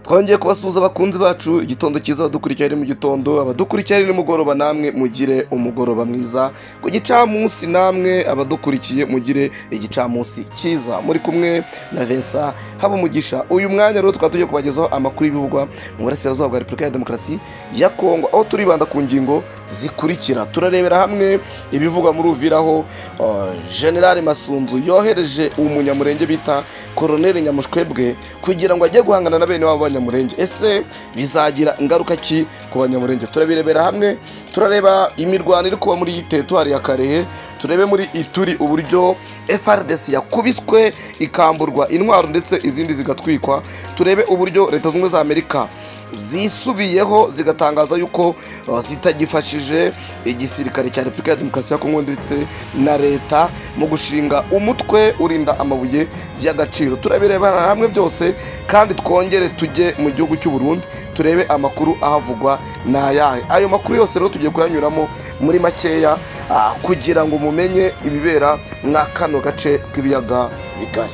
Twongeye kubasuhuza, abakunzi bacu. Igitondo cyiza abadukurikiye ari mu gitondo, abadukurikiye ari nimugoroba, namwe mugire umugoroba mwiza. Ku gicamunsi namwe abadukurikiye mugire igicamunsi cyiza. Muri kumwe na Vincent Habumugisha. Uyu mwanya rero tukaba tugiye kubagezaho amakuru y'ibivugwa mu burasirazuba bwa Repubulika ya Demokarasi ya Kongo, aho turibanda ku ngingo zikurikira. Turarebera hamwe ibivugwa muri Uvira, aho General Masunzu yohereje umunyamurenge bita Colonel Nyamushwebwe kugira ngo ajye guhangana na bene wabo b'abanyamurenge. Ese bizagira ingaruka ki ku banyamurenge? Turabirebera hamwe. Turareba imirwano iri kuba muri teritwari ya Karehe, turebe muri Ituri uburyo FARDC yakubiswe ikamburwa intwaro ndetse izindi zigatwikwa, turebe uburyo Leta Zunze Ubumwe za Amerika zisubiyeho zigatangaza yuko zitagifashije igisirikare cya Repubulika ya Demokarasi ya Kongo ndetse na leta mu gushinga umutwe urinda amabuye y'agaciro. Turabirebera hamwe byose, kandi twongere tujye mu gihugu cy'u Burundi turebe amakuru ahavugwa ni ayahe. Ayo makuru yose rero tugiye kuyanyuramo muri makeya kugira ngo mumenye ibibera mwa kano gace k'ibiyaga bigari.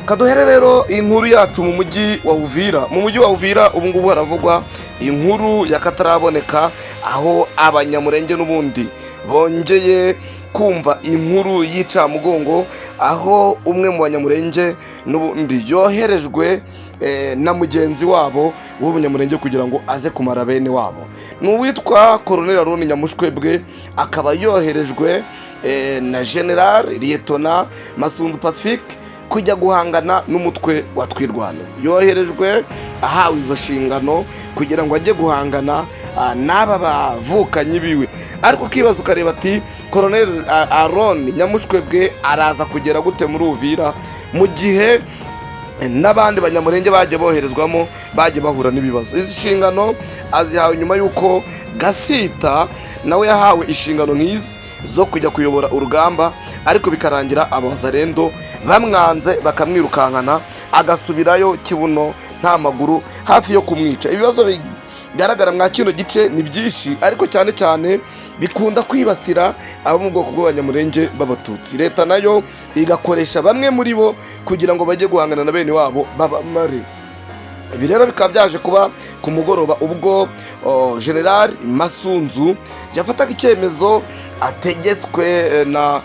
Kaduhere rero inkuru yacu mu mujyi wa Uvira. Mu mujyi wa Uvira ubu ngubu haravugwa inkuru y'akataraboneka, aho abanyamurenge n'ubundi bongeye kumva inkuru y'icamugongo, aho umwe mu banyamurenge n'ubundi yoherejwe na mugenzi wabo w'umunyamurenge kugira ngo aze kumara bene wabo. Ni uwitwa Colonel Aroni Nyamushwebwe, akaba yoherejwe na General Liyetona Masunzu Pacifique kujya guhangana n'umutwe wa Twirwaneho. Yoherejwe ahawe izo nshingano kugira ngo ajye guhangana n'aba bavukanyi biwe. Ariko ukibaza ukareba ati: Colonel Aron Nyamushwebwe araza kugera gute muri Uvira mu gihe n'abandi banyamurenge bagiye boherezwamo bagiye bahura n'ibibazo? Izi nshingano azihawe nyuma y'uko Gasita nawe yahawe inshingano nk'izi zo kujya kuyobora urugamba, ariko bikarangira abazarendo bamwanze bakamwirukankana, agasubirayo kibuno nta maguru, hafi yo kumwica. Ibibazo bigaragara mwa kino gice ni byinshi, ariko cyane cyane bikunda kwibasira abo mu bwoko bw'abanyamurenge b'abatutsi. Leta nayo igakoresha bamwe muri bo kugira ngo bajye guhangana na bene wabo babamare. Ibi rero bikaba byaje kuba ku mugoroba, ubwo General Masunzu yafataga icyemezo ategetswe na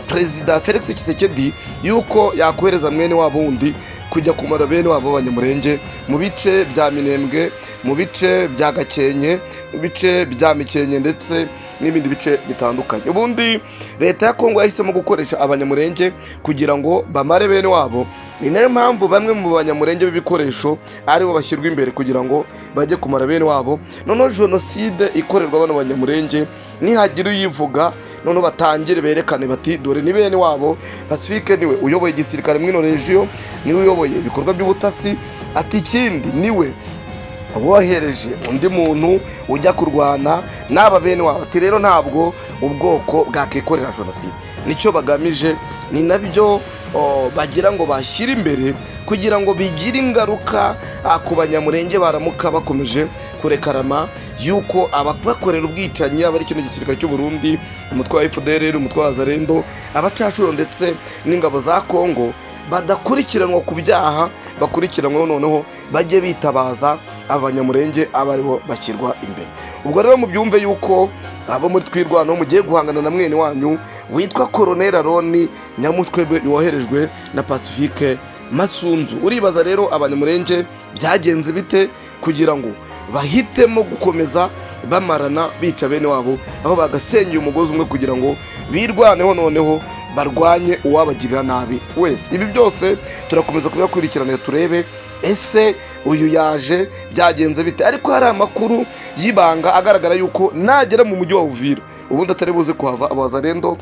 Perezida Felix Tshisekedi yuko yakohereza mwene wabo wundi kujya kumara bene wabo b'abanyamurenge mu bice bya Minembwe, mu bice bya Gakenke, mu bice bya Mikenke ndetse n'ibindi bice bitandukanye. Ubundi leta ya Kongo yahisemo gukoresha abanyamurenge kugira ngo bamare bene wabo. Ni nayo mpamvu bamwe mu banyamurenge b'ibikoresho aribo bashyirwa imbere kugira ngo bajye kumara bene wabo. Noneho jenoside ikorerwa bano banyamurenge nihagira uyivuga, noneho batangire berekane bati: "Dore ni bene wabo, Pacifique niwe uyoboye igisirikare muri ino regiyo, niwe uyoboye ibikorwa by'ubutasi." Ati: "Ikindi, niwe wohereje undi muntu ujya kurwana n'aba bene wabo." Ati: "Rero ntabwo ubwoko bwakikorera jenoside." Nicyo bagamije, ni nabyo bagira ngo bashyire imbere kugira ngo bigire ingaruka ku banyamurenge baramuka bakomeje kurekarama yuko ababakorera ubwicanyi aba ari kino gisirikare cy'u Burundi, umutwe wa FDLR, umutwe wa Wazalendo, abacacuro ndetse n'ingabo za Kongo badakurikiranwa ku byaha bakurikiranweho, noneho bajye bitabaza abanyamurenge aba aribo bashyirwa imbere. Ubwo rero mubyumve yuko abo muri Twirwaneho mugiye guhangana na mwene wanyu witwa Colonel Aroni Nyamushwebwe woherejwe na Pacifique Masunzu. Uribaza rero abanyamurenge byagenze bite kugira ngo bahitemo gukomeza bamarana, bica bene wabo, aho bagasenyeye umugozi umwe kugira ngo birwaneho, noneho barwanye uwabagirira nabi wese? Ibi byose turakomeza kubikurikiranira, turebe ese uyu yaje byagenze bite. Ariko hari amakuru y'ibanga agaragara yuko nagera mu mujyi wa Uvira ubundi atari buze kuhava, abazarendo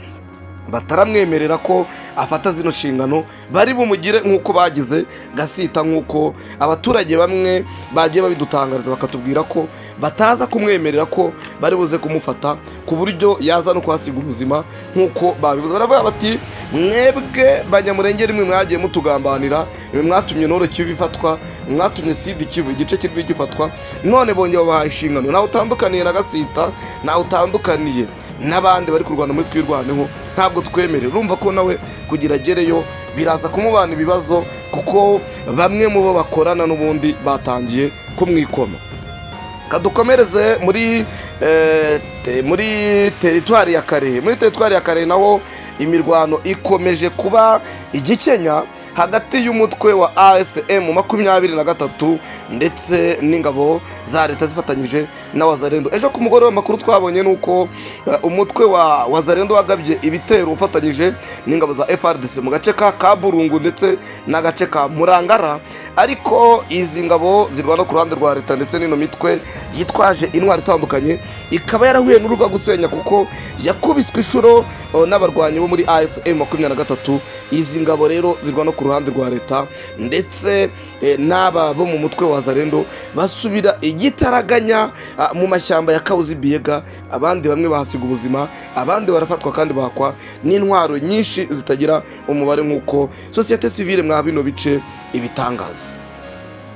Bataramwemerera ko afata zino nshingano, bari bumugire nk'uko bagize Gasita, nk'uko abaturage bamwe bagiye babidutangariza, bakatubwira ko bataza kumwemerera ko bari buze kumufata ku buryo yaza no kuhasiga ubuzima. Nk'uko babivuze, baravuga bati: "Mwebwe Banyamurenge, rimwe mwagiye mutugambanira, nimwe mwatumye Nord Kivu ifatwa, mwatumye Sud Kivu igice kirimo gifatwa, none bongeye babahaye inshingano. Ntawe utandukaniye na Gasita, ntawe utandukaniye n'abandi bari kurwana muri Twirwaneho, ntabwo twemerera." Urumva ko nawe kugira agereyo biraza kumubana ibibazo, kuko bamwe mu bo bakorana n'ubundi batangiye kumwikoma. Kadukomereze muri teritwari ya Kalehe. Muri teritwari ya Kalehe naho imirwano ikomeje kuba igikenya hagati y'umutwe wa AFC M23 ndetse n'ingabo za leta zifatanyije na Wazalendo. Ejo ku mugoroba amakuru twabonye ni uko umutwe wa Wazalendo wagabye ibitero ufatanyije n'ingabo za FARDC mu gace ka Kaburungu ndetse n'agace ka Murangara, ariko izi ngabo zirwana ku ruhande rwa leta ndetse n'ino mitwe yitwaje intwaro itandukanye ikaba yarahuye n'uruva gusenya, kuko yakubiswe inshuro n'abarwanyi bo muri AFC M23. Izi ngabo rero zirwana ku ruhande rwa leta ndetse n'aba bo mu mutwe wa Wazalendo basubira igitaraganya mu mashyamba ya Kahuzi Biega. Abandi bamwe bahasiga ubuzima, abandi barafatwa kandi bakwa n'intwaro nyinshi zitagira umubare, nk'uko sosiyete sivile mwa bino bice ibitangaza.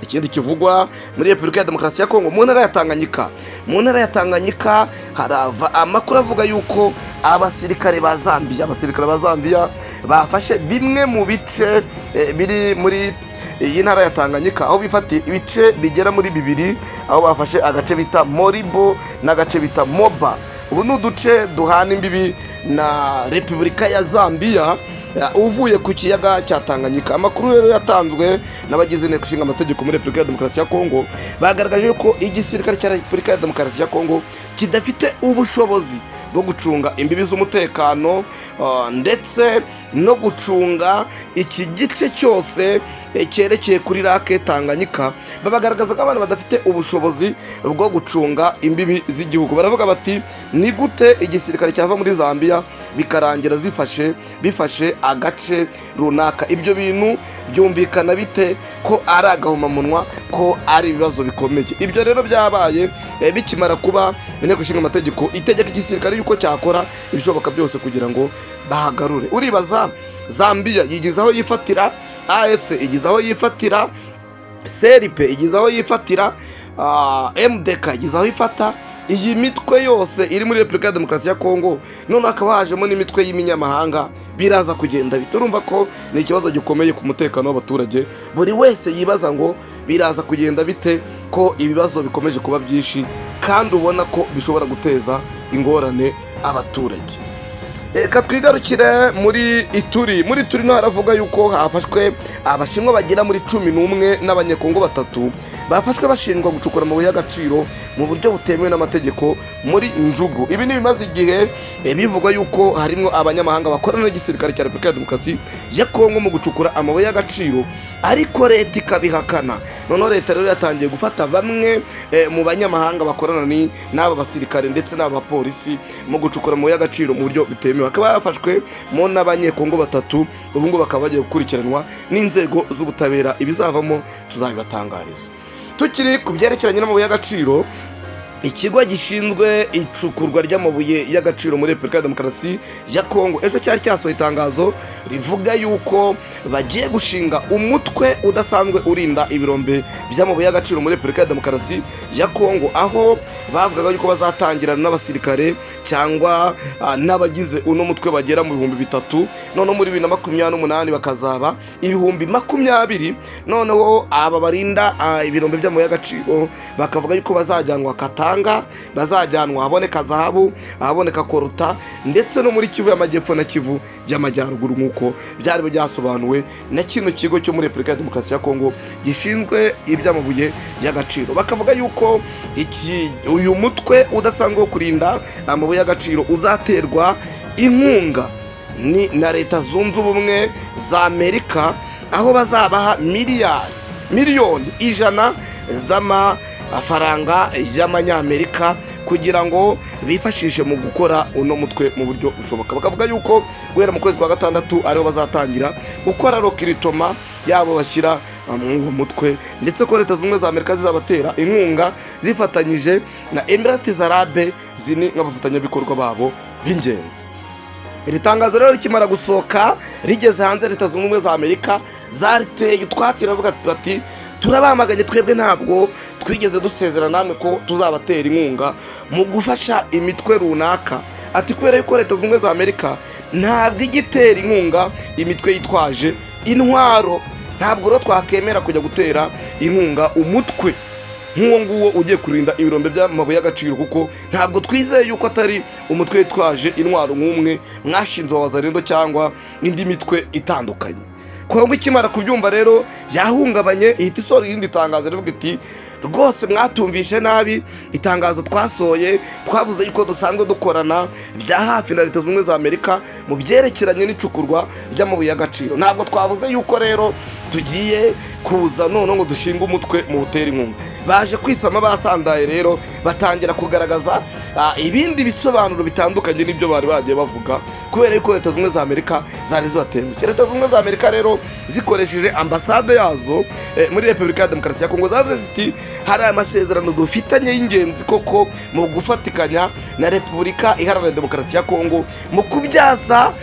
Ikindi kivugwa muri Repubulika ya Demokarasi ya Kongo, mu ntara ya Tanganyika, mu ntara ya Tanganyika harava amakuru avuga yuko abasirikare ba Zambia bafashe bimwe mu bice biri muri iyi ntara ya Tanganyika, aho bifatiye ibice bigera muri bibiri, aho bafashe agace bita Moribo n'agace bita Moba. Ubu ni uduce duhana imbibi na Repubulika ya Zambia uvuye ku kiyaga cya Tanganyika. Amakuru rero yatanzwe n'abagize Inteko Ishinga Amategeko muri Repubulika ya Demokarasi ya Kongo bagaragaje ko igisirikare cya Repubulika ya Demokarasi ya Kongo kidafite ubushobozi bwo gucunga imbibi z'umutekano ndetse no gucunga iki gice cyose cyerekeye kuri Lake Tanganyika. Babagaragaza ko abantu badafite ubushobozi bwo gucunga imbibi z'igihugu. Baravuga bati: "Ni gute igisirikare cyava muri Zambia bikarangira zifashe bifashe agace runaka? Ibyo bintu byumvikana bite ko ari agahomamunwa, ko ari ibibazo bikomeye?" Ibyo rero byabaye bikimara kuba, Inteko Ishinga Amategeko itegeka igisirikare yuko cyakora ibishoboka byose kugira ngo bahagarure. Uribaza, Zambia yigize aho yifatira, AFC igize aho yifatira, CRP igize aho yifatira, MDK igize aho ifata, iyi mitwe yose iri muri Repubulika ya Demokarasi ya Kongo, none hakaba hajemo n'imitwe y'iminyamahanga, biraza kugenda bite? Urumva ko ni ikibazo gikomeye ku mutekano w'abaturage. Buri wese yibaza ngo biraza kugenda bite, ko ibibazo bikomeje kuba byinshi kandi ubona ko bishobora guteza ingorane abaturage. Reka twigarukire muri Ituri. Muri Ituri naho haravuga yuko hafashwe Abashinwa bagera muri 11 n'Abanyekongo batatu, bafashwe bashinjwa gucukura amabuye y'agaciro mu buryo butemewe n'amategeko muri Djugu. Ibi ni ibimaze igihe bivugwa yuko harimo abanyamahanga bakorana n'igisirikare cya Repubulika ya Demokarasi ya Kongo mu gucukura amabuye y'agaciro, ariko leta ikabihakana. Noneho leta rero yatangiye gufata bamwe mu banyamahanga bakorana n'aba basirikare ndetse n'aba bapolisi mu gucukura amabuye y'agaciro mu buryo butemewe. Bakaba bafashwe mo n'Abanyekongo batatu, ubu ngubu bakaba bagiye gukurikiranwa n'inzego z'ubutabera. Ibizavamo tuzabibatangariza. Tukiri ku byerekeranye n'amabuye y'agaciro, ikigo gishinzwe icukurwa ry'amabuye y'agaciro muri Repubulika ya Demokarasi ya Kongo ejo cyari cyasohoye itangazo rivuga yuko bagiye gushinga umutwe udasanzwe urinda ibirombe by'amabuye y'agaciro muri Repubulika ya Demokarasi ya Kongo, aho bavugaga yuko bazatangirana n'abasirikare cyangwa n'abagize uno mutwe bagera mu 3000, noneho muri 2028 bakazaba 20,000. Noneho aba barinda ibirombe by'amabuye y'agaciro bakavuga yuko bazajyanwa Katanga, bazajyanwa ahaboneka zahabu, ahaboneka coltan, ndetse no muri Kivu y'Amajyepfo na Kivu y'Amajyaruguru, nk'uko byari byasobanuwe na kino kigo cyo muri Repubulika ya Demokarasi ya Kongo gishinzwe iby'amabuye y'agaciro. Bakavuga yuko uyu mutwe udasanzwe wo kurinda amabuye y'agaciro uzaterwa inkunga ni na Leta Zunze Ubumwe za Amerika, aho bazabaha miliyari 100 miliyoni z'ama y'amafaranga y'amanyamerika kugira ngo bifashishe mu gukora uno mutwe mu buryo bushoboka. Bakavuga yuko guhera mu kwezi kwa gatandatu ariho bazatangira gukora recrutement yabo bashyira muri uwo mutwe, ndetse ko Leta Zunze Ubumwe za Amerika zizabatera inkunga zifatanyije na Emirati Arabe zini nk'abafatanyabikorwa babo b'ingenzi. Iri tangazo rero rikimara gusohoka rigeze hanze, Leta Zunze Ubumwe za Amerika zariteye utwatsi, iravuga bati: "Turabamaganye, twebwe ntabwo twigeze dusezera namwe ko tuzabatera inkunga mu gufasha imitwe runaka." Ati kubera yuko Leta Zunze Ubumwe za Amerika ntabwo ijya itera inkunga imitwe yitwaje intwaro, ntabwo rero twakemera kujya gutera inkunga umutwe nk'uwo nguwo ugiye kurinda ibirombe by'amabuye y'agaciro, kuko ntabwo twizeye yuko atari umutwe witwaje intwaro nk'umwe mwashinze wa Wazalendo cyangwa indi mitwe itandukanye. Kongo ikimara kubyumva rero yahungabanye, ihita isohora irindi tangazo rivuga iti: "Rwose mwatumvishe nabi itangazo twasohoye. Twavuze yuko dusanzwe dukorana bya hafi na Leta Zunze Ubumwe za Amerika mu byerekeranye n'icukurwa ry'amabuye y'agaciro. Ntabwo twavuze yuko rero tugiye kuza noneho ngo dushinge umutwe mu butera inkunga." Baje kwisama basandaye rero, batangira kugaragaza ibindi bisobanuro bitandukanye n'ibyo bari bagiye bavuga, kubera yuko Leta Zunze Ubumwe za Amerika zari zibatengushye. Leta Zunze Ubumwe za Amerika rero zikoresheje ambasade yazo muri Repubulika ya Demokarasi ya Kongo zavuze ziti: "Hari amasezerano dufitanye y'ingenzi koko mu gufatikanya na Repubulika Iharanira Demokarasi ya Kongo mu kubyaza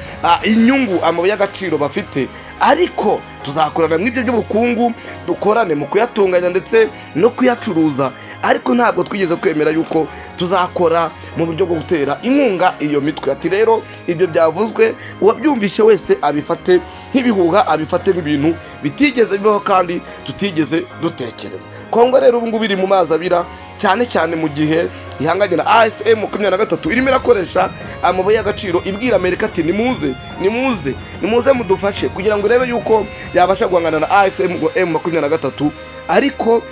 inyungu amabuye y'agaciro bafite, ariko tuzakorana mw'ibyo by'ubukungu, dukorane mu kuyatunganya ndetse no kuyacuruza, ariko ntabwo twigeze twemera yuko tuzakora mu buryo bwo gutera inkunga iyo mitwe." Ati rero ibyo byavuzwe, uwabyumvishe wese abifate nk'ibihuha, abifate nk'ibintu bitigeze bibaho kandi tutigeze dutekereza. Kongo rero ubu ngubu iri mu mazi abira, cyane cyane mu gihe ihanganye na AFC M23 irimo irakoresha amabuye y'agaciro, ibwira Amerika ati: "Nimuze, nimuze, nimuze mudufashe," kugira ngo irebe yuko yabasha guhangana na AFC M23, ariko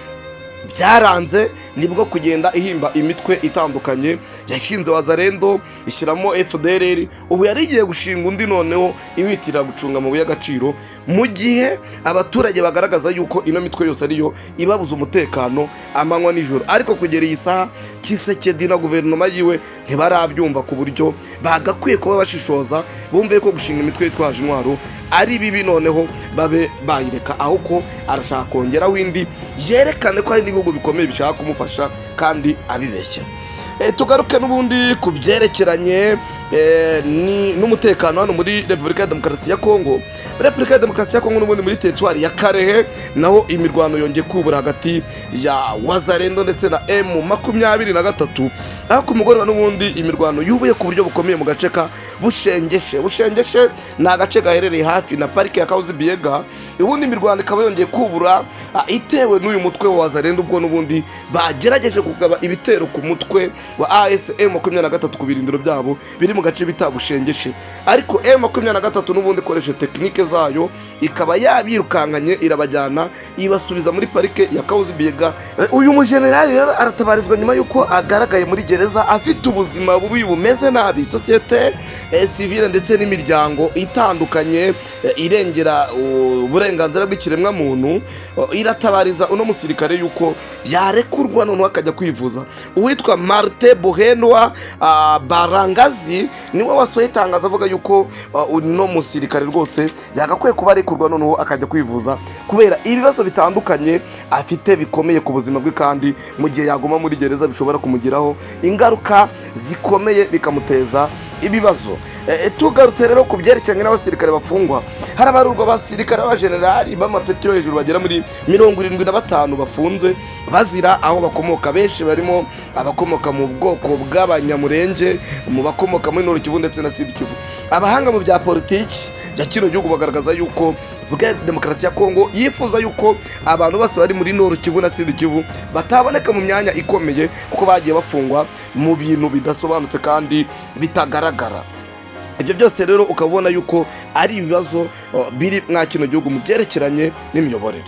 byaranze. Nibwo kugenda ihimba imitwe itandukanye, yashinze Wazalendo, ishyiramo FDLR, ubu yari igiye gushinga undi noneho iwitirira gucunga amabuye y'agaciro, mu gihe abaturage bagaragaza yuko ino mitwe yose ariyo ibabuza umutekano amanywa nijoro. Ariko kugera iyi saha Tshisekedi na guverinoma yiwe ntibarabyumva ku buryo bagakwiye kuba bashishoza, bumve ko gushinga imitwe yitwaje intwaro ari bibi, noneho babe bayireka, ahubwo arashaka kongeraho indi yerekane ko hari n'ibihugu bikomeye bishaka kumufasha kandi abibeshya. Tugaruke n'ubundi ku byerekeranye n'umutekano hano muri Repubulika ya Demokarasi ya Kongo. Muri Repubulika ya Demokarasi ya Kongo n'ubundi muri teritwari ya Kalehe naho imirwano yongeye kubura hagati ya Wazalendo ndetse na M23, aho ku mugoroba n'ubundi imirwano yubuye ku buryo bukomeye mu gace ka Bushengeshe. Bushengeshe ni agace gaherereye hafi na parike ya Kahuzi Biega. Ubundi imirwano ikaba yongeye kubura itewe n'uyu mutwe wa Wazalendo, ubwo n'ubundi bagerageje kugaba ibitero ku mutwe wa AFC M23 ku birindiro byabo biri mu gace bita Bushengeshe, ariko M23 n'ubundi ikoresha tekinike zayo ikaba yabirukankanye, irabajyana, ibasubiza muri parike ya Kahuzi Biega. Uyu mujenerali rero aratabarizwa nyuma y'uko agaragaye muri gereza afite ubuzima bubi bumeze nabi. Sosiyete sivile ndetse n'imiryango itandukanye irengera uburenganzira bw'ikiremwamuntu iratabariza uno musirikare yuko yarekurwa noneho akajya kwivuza. Uwitwa Martin Buhendwa Barangazi niwe wasohoye itangazo avuga yuko uno musirikare rwose yagakwiye kuba arekurwa noneho akajya kwivuza kubera ibibazo bitandukanye afite bikomeye ku buzima bwe, kandi mu gihe yaguma muri gereza bishobora kumugiraho ingaruka zikomeye bikamuteza ibibazo. Tugarutse rero ku byerekeranye n'abasirikare bafungwa, harabarurwa abasirikare b'abajenerali b'amapeti yo hejuru bagera muri 75 bafunze bazira aho bakomoka. Benshi barimo abakomoka mu bwoko bw'Abanyamurenge, mu bakomoka muri Nord Kivu ndetse na Sud Kivu. Abahanga mu bya politiki ya kino gihugu bagaragaza yuko bwa Demokarasi ya Kongo yifuza yuko abantu bose bari muri Nord Kivu na Sud Kivu bataboneka mu myanya ikomeye, kuko bagiye bafungwa mu bintu bidasobanutse kandi bitagaragara. Ibyo byose rero ukaba ubona yuko ari ibibazo biri mwa kino gihugu mu byerekeranye n'imiyoborere.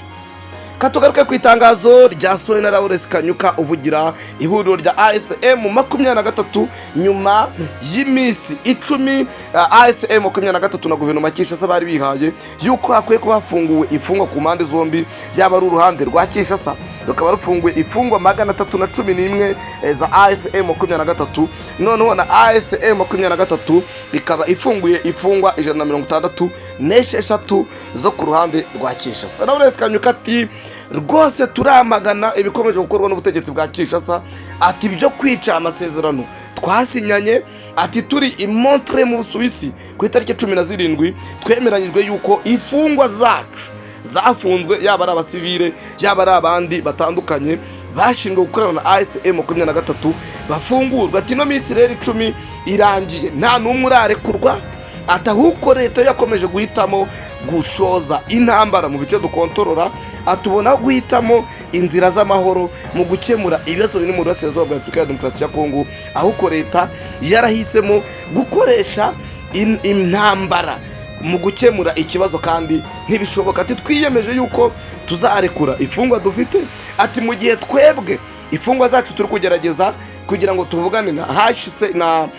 Katugaruke ku itangazo ryasohowe na Lawrence Kanyuka, uvugira ihuriro rya AFC M23, nyuma y'iminsi 10 AFC M23 na guverinoma ya Kinshasa bari bihaye yuko hakwiye kuba hafunguwe imfungwa ku mpande zombi, yaba ari uruhande rwa Kinshasa rukaba rufunguye imfungwa 311 za AFC M23, noneho na AFC M23 ikaba ifunguye imfungwa 166 zo ku ruhande rwa Kinshasa. Lawrence Kanyuka ati: "Rwose turamagana ibikomeje gukorwa n'ubutegetsi bwa Kinshasa," ati "byo kwica amasezerano twasinyanye." Ati: "Turi i Montreux mu Busuwisi ku itariki 17, twemeranyijwe yuko imfungwa zacu zafunzwe, yaba ari abasivile, yaba ari abandi batandukanye bashinzwe gukorana na AFC M23, bafungurwa." Ati: "Ino minsi rero 10 irangiye nta n'umwe urarekurwa." Ati: "Ahubwo leta yakomeje guhitamo gushoza intambara mu bice dukontorora." Atubona guhitamo inzira z'amahoro mu gukemura ibibazo biri mu burasirazuba bwa Repubulika ya Demokarasi ya Kongo, ahubwo leta yarahisemo gukoresha intambara mu gukemura ikibazo, kandi ntibishoboka. Ati: "Twiyemeje yuko tuzarekura imfungwa dufite." Ati: "Mu gihe twebwe imfungwa zacu turi kugerageza kugira ngo tuvugane na HC na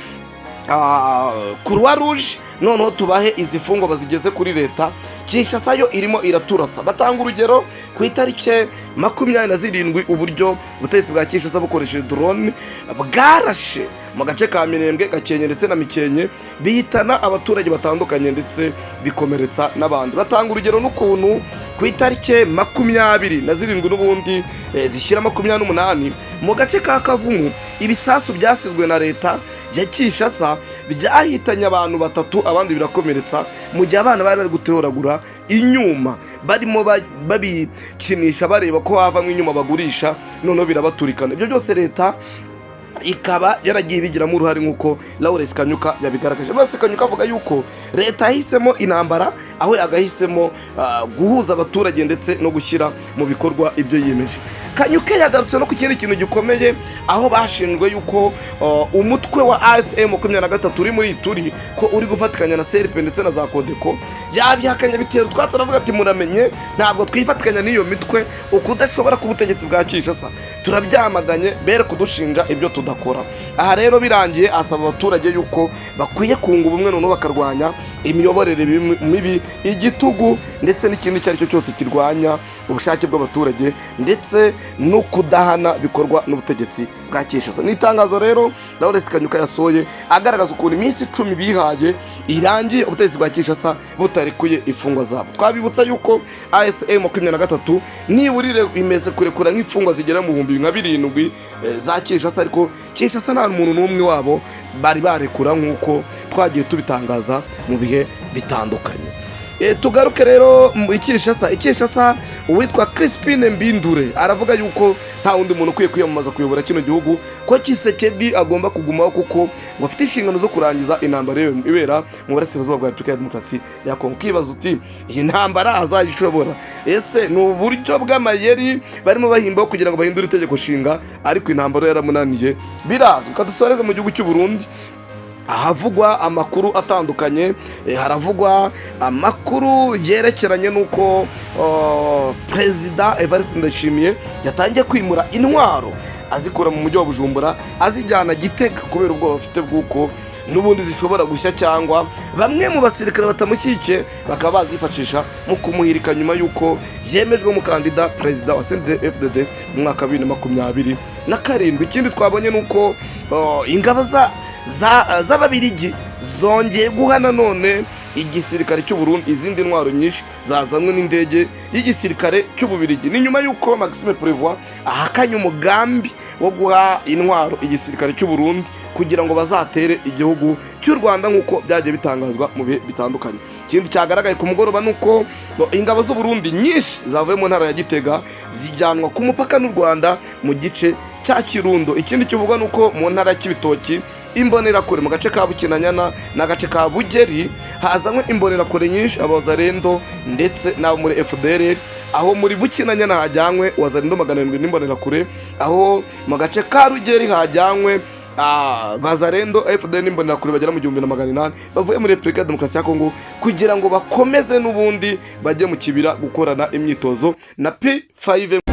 Croix Rouge, noneho tubahe izi mfungwa bazigeze kuri leta, Kinshasa yo irimo iraturasa." Batanga urugero ku itariki 27, uburyo ubutegetsi bwa Kinshasa bukoresheje drone bwarashe mu gace ka Minembwe, Gakenke ndetse na Mikenke, bihitana abaturage batandukanye ndetse bikomeretsa n'abandi. Batanga urugero n'ukuntu ku itariki 27 n'ubundi zishyira 28, mu gace ka Kavumu, ibisasu byasizwe na leta ya Kinshasa byahitanye abantu batatu, abandi birakomeretsa, mu gihe abana bari bari gutoragura inyuma, barimo babikinisha bareba ko havamo inyuma bagurisha, noneho birabaturikana. Ibyo byose leta ikaba yaragiye ibigiramo uruhare, nk'uko Lawrence Kanyuka yabigaragaje. Lawrence Kanyuka avuga yuko leta yahisemo intambara aho yagahisemo guhuza abaturage ndetse no gushyira mu bikorwa ibyo yiyemeje. Kanyuka yagarutse no ku kindi kintu gikomeye, aho bashinjwe yuko umutwe wa AFC M23 uri muri Ituri ko uri gufatikanya na CRP ndetse na za CODECO. Yabihakanye, bitera utwatsi, aravuga ati: "Muramenye, ntabwo twifatikanya n'iyo mitwe. Ukudashobora ku butegetsi bwa Kinshasa turabyamaganye, bere kudushinja ibyo tudakora." Aha rero birangiye asaba abaturage yuko bakwiye kunga ubumwe, noneho bakarwanya imiyoborere mibi, igitugu ndetse n'ikindi icyo ari cyo cyose kirwanya ubushake bw'abaturage ndetse no kudahana bikorwa n'ubutegetsi bwa Kinshasa. Ni itangazo rero Lawrence Kanyuka yasohoye agaragaza ukuntu iminsi 10 bihaye irangiye ubutegetsi bwa Kinshasa butarekuye imfungwa zabo. Twabibutsa yuko AFC M23 nibura imeze kurekura nk'imfungwa zigera mu bihumbi nka 7 za Kinshasa, ariko Kinshasa nta muntu n'umwe wabo bari barekura, nk'uko twagiye tubitangaza mu bihe bitandukanye. Tugaruke rero mu Kinshasa. Kinshasa, uwitwa Crispin Mbindule aravuga yuko nta wundi muntu ukwiye kwiyamamaza kuyobora kino gihugu, ko Tshisekedi agomba kugumaho kuko ngo afite inshingano zo kurangiza intambara ibera mu burasirazuba bwa Repubulika ya Demokarasi ya Kongo. Ukibaza uti: "Iyi ntambara azayishobora?" Ese ni uburyo bw'amayeri barimo bahimbaho kugira ngo bahindure itegeko nshinga? Ariko intambara yaramunaniye, birazwi. Kadusoreze mu gihugu cy'u Burundi, ahavugwa amakuru atandukanye. Haravugwa amakuru yerekeranye n'uko Perezida Evariste Ndayishimiye yatangiye kwimura intwaro, azikura mu mujyi wa Bujumbura azijyana Gitega, kubera ubwoba bafite bw'uko n'ubundi zishobora gushya, cyangwa bamwe mu basirikare batamushyigikiye bakaba bazifashisha mu kumuhirika, nyuma y'uko yemejwe umukandida perezida wa CNDD-FDD mu mwaka wa 2027. Ikindi twabonye ni uko ingabo z'Ababirigi zongeye guha nanone igisirikare cy'u Burundi izindi ntwaro nyinshi zazanwe n'indege y'igisirikare cy'Ububirigi. Ni nyuma y'uko Maxime Prévost ahakanye umugambi wo guha intwaro igisirikare cy'u Burundi kugira ngo bazatere igihugu cy'u Rwanda, nk'uko byagiye bitangazwa mu bihe bitandukanye. Ikindi cyagaragaye ku mugoroba ni uko ingabo z'u Burundi nyinshi zavuye mu ntara ya Gitega zijyanwa ku mupaka n'u Rwanda mu gice cya Kirundo. Ikindi kivugwa ni uko mu ntara ya Kibitoki, imbonerakure mu gace ka Bukinanyana n'agace ka Bugeri hazanywe imbonerakure nyinshi, abazarendo ndetse n'abo muri FDLR, aho muri Bukinanyana hajyanywe wazarendo 700 n'imbonerakure, aho mu gace ka Rugeri hajyanywe Bazarendo, FDN n'Imbonerakure bagera mu 1800 bavuye muri Repubulika ya Demokarasi ya Kongo kugira ngo bakomeze n'ubundi bajye mu kibira gukorana imyitozo na P5.